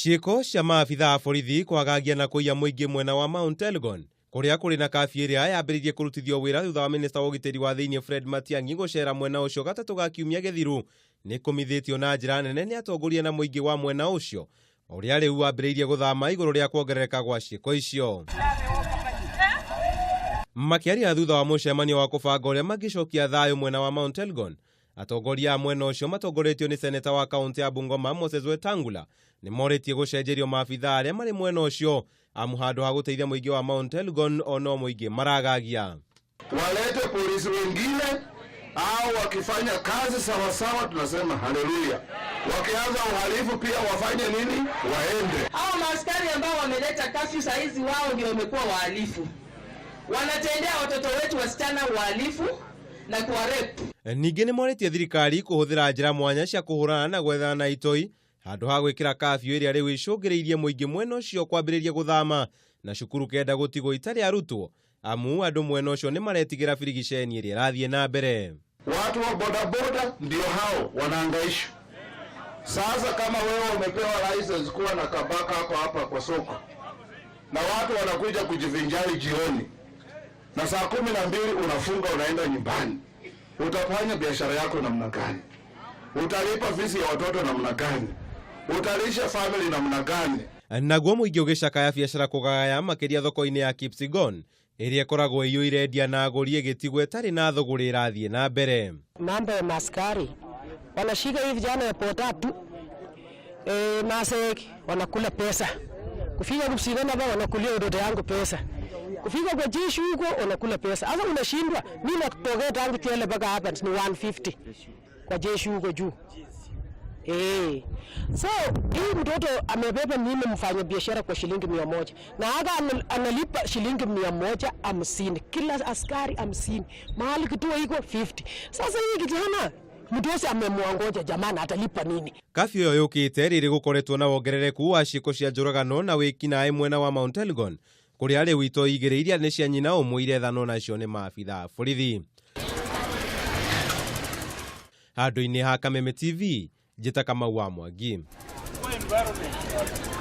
Ciĩko cia maabitha a borithi kwagagia na kũiya mũingĩ mwena wa Mount Elgon kũrĩa kũrĩ na kafyu ĩrĩa yambĩrĩirie kũrutithio wĩra thutha wa minista wa ũgitĩri wa thĩinĩ Fred Matiang'i gũcera mwena ũcio gatatũ ga kiumia gĩthiru nĩ kũmithĩtio na njĩra nene nĩ atongoria na mũingĩ wa mwena ũcio ũrĩa rĩu wambĩrĩirie gũthama igũrũ rĩa kuongerereka gwa ciĩko icio. Makĩaria thutha wa mũcemanio wa kũbanga ũrĩa mangĩcokia thayũ mwena wa Mount Elgon, atongoria a mwena ũcio matongoretio nĩ seneta wa kaũntĩ ya Bungoma Moses Wetangula nĩ morĩtie gũcenjerio maabitha arĩa marĩ mwena ũcio amu handũ ha gũteithia mũingĩ wa Mount Elgon ono mũingĩ maragagia. Walete polisi wengine au wakifanya kazi sawasawa, tunasema haleluya. Wakianza uhalifu pia wafanye nini? Waende. Hao maaskari ambao wameleta kafyu saa hizi, wao ndio wamekuwa wahalifu, wanatendea watoto wetu wasichana uhalifu na kuwarape. Ningĩ nĩ morĩtie thirikari kũhũthĩra njĩra mwanya cia kũhũrana na gwethana na itoi handũ ha gwĩkĩra kafyu ĩrĩa rĩu icũngĩrĩirie mũingĩ mwena ũcio kwambĩrĩria gũthama na cukuru kenda gũtigwo itarĩ arutwo amu andũ mwena ũcio nĩ maretigĩra birigiceni ĩrĩa ĩrathiĩ na mbere. Watu wa bodaboda ndio hao wanaangaishwa. Sasa kama wewe umepewa license kuwa na kabaka hako hapa kwa soko na watu wanakuja kujivinjari jioni na saa 12 unafunga unaenda nyumbani, utafanya biashara yako namna gani? Utalipa fees ya watoto namna gani? Utalisha family namna gani? Naguo mũingĩ ũgĩcakaya biacara kũgagaya makĩria thoko-inĩ ya Kipsigon ĩrĩa ĩkoragwo ĩiyũire endia na agũri ĩgĩtigwo ĩtarĩ na thũgũrĩ ĩrathiĩ na mbere. Mambo ya maskari wanashika hii vijana ya boda tu masek wanakula pesa, kufika Kipsigona hapa wanakulia watoto yangu pesa, kufika kwa jeshi huko wanakula pesa. Sasa unashindwa, mimi natokea tangu Chwele mpaka hapa ni 150 kwa jeshi huko juu. So hii mtoto amebeba mimi mfanya biashara kwa shilingi 100 na hata analipa shilingi 150 kila askari 50, mahali kituo iko 50. Sasa hii kijana mdosi amemwangoja, jamani, atalipa nini? Kafyu ĩyo yũkĩte rĩrĩ gũkoretwo na wongerereku wa ciĩko cia njũragano na wĩkinaĩ mwena wa Mount Elgon kũrĩa rĩu itoi igĩrĩ iria nĩ cia nyina ũmwe irethanwo nacio nĩ maabitha a borithi. Handũ-inĩ ha Kameme TV, njĩta Kamau wa Mwangi. Environment.